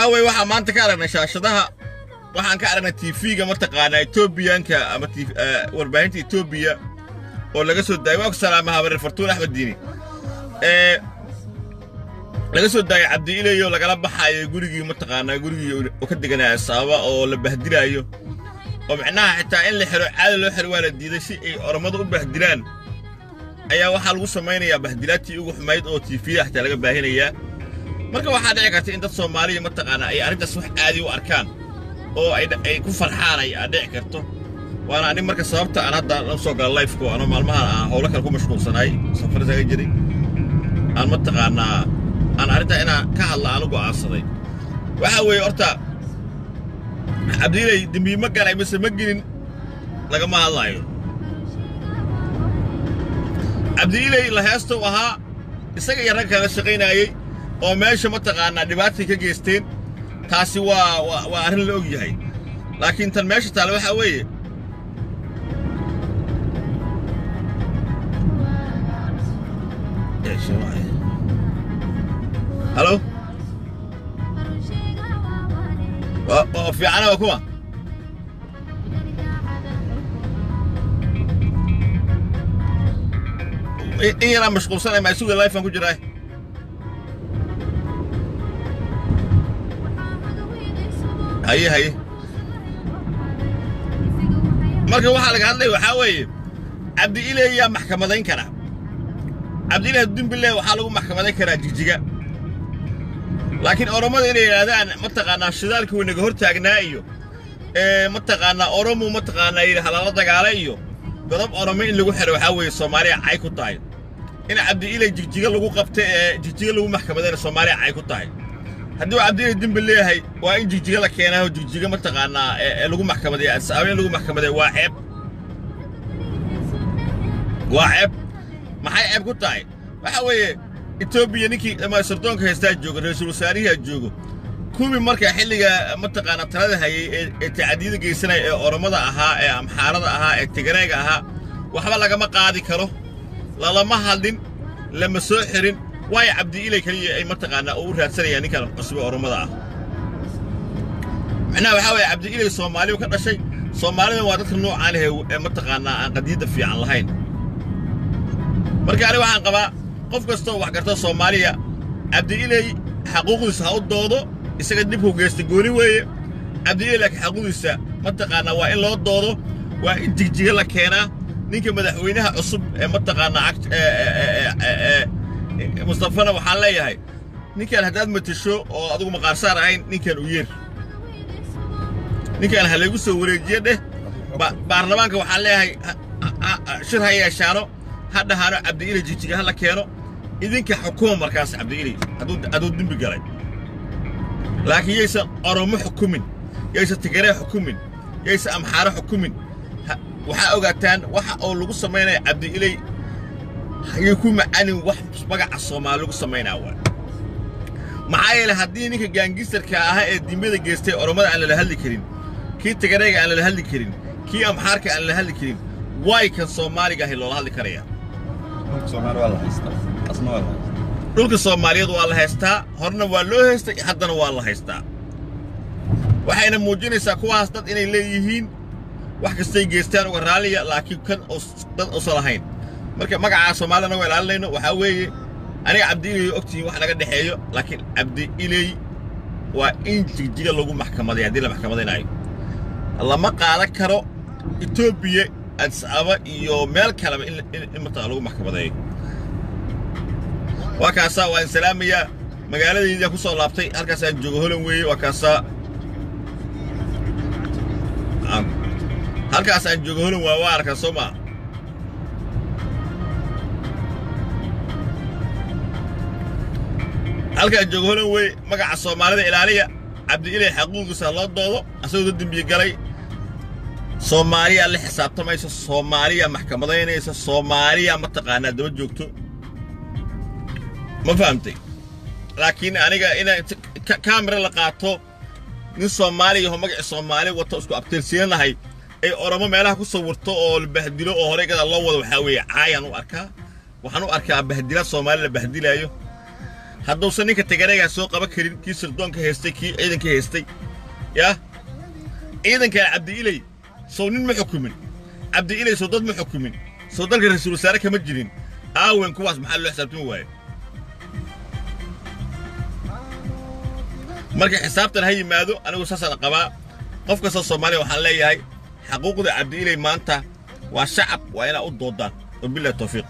Waxaa weeye, waxaan maanta ka aragnay shaashadaha, waxaan ka aragnay TV-ga, mataqaanaa, Etoobiyaanka ama warbaahinta Etoobiya oo laga soo daayay. Waa ku salaama, habareer Fartuun Axmed Diini, ee laga soo daayay Cabdi Ilayo, lagala baxaayo gurigii, mataqaanaa, gurigii uu ka deganaa Sababa, oo la bahdilaayo, oo micnaha xitaa in la xiro caadi loo xiro waa la diiday, si ay Oromada u bahdilaan ayaa waxaa lagu samaynayaa bahdilaadtii ugu xumayd oo TV-da xitaa laga baahinayaa. Marka waxaa dhici karta in dad Soomaaliya, mataqaanaa, ay arrintaas wax caadi u arkaan oo ay ku farxaan ay dhici karto. Waana anig marka sababta aan hadda la soo gala live-ka, anoo maalmahan aan howlo kale ku mashquulsanaay, safar isaga jiray, aan, mataqaanaa, aan arrintaa inaan ka hadla aan u go'aansaday. Waxaa weeye, horta Cabdiilay dembiye ma galay mise ma gelin lagama hadlaayo. Cabdiilay la heesta u ahaa isaga iyo rag kala shaqaynaayey oo meesha, mataqaanaa, dhibaatay ka geysteen. Taasi waa arrin la og yahay, laakiin tan meesha taale waxaa weeye, halo, waa fiicana, waa kuma in yaraan mashquulsanay, maa isuga, live aan ku jiraa. Haye haye, marka waxaa laga hadlaya waxaa weeye, Cabdi Iley yaa maxkamadayn kara? Cabdi Iley hadduu le waxaa lagu maxkamadayn karaa Jigjiga, laakiin Oromada inay yidhaahdaan, mataqaanaa, shidaalkii way naga hor taagnaa iyo mataqaanaa, Oromo, mataqaanaa, yidhi halala dagaala iyo godob Oromo in lagu xiro, waxaa weeye Soomaaliya cay ku tahay. In Cabdi Iley Jigjiga lagu qabta ee Jigjiga lagu maxkamadayna Soomaaliya cay ku tahay. Haddii uu Cabdi Iley dembi leeyahay, waa in Jigjiga la keenaa oo Jigjiga, mataqaanaa, ee lagu maxkamadeeya. Addis Ababa in lagu maxkamadeeyo waa ceeb, waa ceeb. Maxay ceeb ku tahay? Waxa weeye, Etoobiya ninkii ama sirdoonka haystaa joogo, ra-iisul wasaarihiaa joogo, kuwii marka xilliga, mataqaanaa, talada hayay ee tacadiyada geysanaya ee Oromada ahaa, ee Amxaarada ahaa, ee Tigreega ahaa, waxba lagama qaadi karo, lalama hadlin, lama soo xirin. Waayo Cabdi Ilay keliya ay, mataqaanaa, oo u raadsanayaan ninkan cusub ee Oromada ah? Macnaha waxaa weeye, Cabdi Ilay Soomaaliyu ka dhashay, Soomaalida waa dadka noocaan ah ee, mataqaanaa, aan qadiyadda fiican lahayn. Marka ani waxaan qabaa, qof kastoo wax garta Soomaaliya, Cabdi Ilay xaquuqdiisa ha u doodo. Isaga dhibku geystay gooni weeye Cabdi Ilay, laakiin xaquuqdiisa, mataqaanaa, waa in loo doodo, waa in Jigjiga la keenaa. Ninka madaxweynaha cusub ee, mataqaanaa, Mustafana waxaan leeyahay, ninkan haddaad matasho oo adigu maqaarsaar ahayn, ninkan u yeer, ninkan ha laygu soo wareejiye dheh. Baarlamaanka waxaan leeyahay, shir ha yeeshaano, ha dhahaano Cabdi Ilay Jigjiga ha la keeno, idinka xukuma markaas Cabdi Ilay hadduu dembi galay. Laakiin yaysan Oromo xukumin, yaysan Tigaree xukumin, yaysan Amxaaro xukumin. Waxaa ogaataan waxa oo lagu samaynaya Cabdi Ilay yay ku macanin wax magaca Soomaali lagu samaynaa waay. Maxaa yeelay, haddii ninka gangster-ka ahaa ee dimbada geystay Oromada aan lala hadli karin, kii Tigareega aan lala hadli karin, kii Amxaarka aan lala hadli karin, waay kan Soomaaliga ahi loola hadli karaya? Dhulka Soomaali waa la haystaa, asna waa la haystaa. Dhulka Soomaaliyeed waa la haystaa, horena waa loo haystay, haddana waa la haystaa. Waxayna muujinaysaa kuwaas dad inay leeyihiin, wax kastay geystaan uga raalliya, laakiin kan oo dad usan lahayn. Marka magacaa Soomaalida anagoo ilaalinayno, waxaa weeye, aniga Cabdi Iley ogtihiin wax naga dhexeeyo, laakiin Cabdi Iley waa in Jigjiga lagu maxkamaday haddii la maxkamadaynaayo. Lama qaadan karo Etoobiya, Addis Ababa iyo meel kaleba in mataqaa lagu maxkamadeeyo. Waa kaasaa, waan salaamayaa. Magaaladaydii ku soo laabtay, halkaas aan joogo Holan weeye. Waa kaasaa, halkaas aan joogo Holan waa arkaa, soo maa? Halkaan joogo Holan weeye. Magaca Soomaalida ilaaliya. Cabdi Ilay xaquuqiisa loo doodo, asagoo dad dembiye galay. Soomaaliya la xisaabtamaysa, Soomaaliya maxkamadaynaysa, Soomaaliya, mataqaanaa, daba joogto, ma fahamtay? Laakiin aniga inaan kaamira la qaato, nin Soomaaliya oo magaci Soomaali wato, isku abtirsiinanahay, ay Oromo meelaha ku sawirto oo la bahdilo oo horey gadaal loo wado, waxaa weeye caayaan u arkaa. Waxaan u arkaa bahdila Soomaali la bahdilaayo. Hadduusan ninka Tigreegaa soo qaban karin, kii sirdoonka haystay, kii ciidanka haystay, yaa ciidankan Cabdi Iley sow nin ma xukumin? Cabdi Iley sow dad ma xukumin? Sow dalka ra-iisul wasaare kama jirin? Aawen kuwaas, maxaa loo xisaabtami waaye? Marka xisaabtan ha yimaado. Anigu saasaan qabaa. Qof kastoo Soomaaliya waxaan leeyahay, xaquuqda Cabdi Iley maanta waa shacab, waa inaa u doodaan. Wabillahi tawfiiq.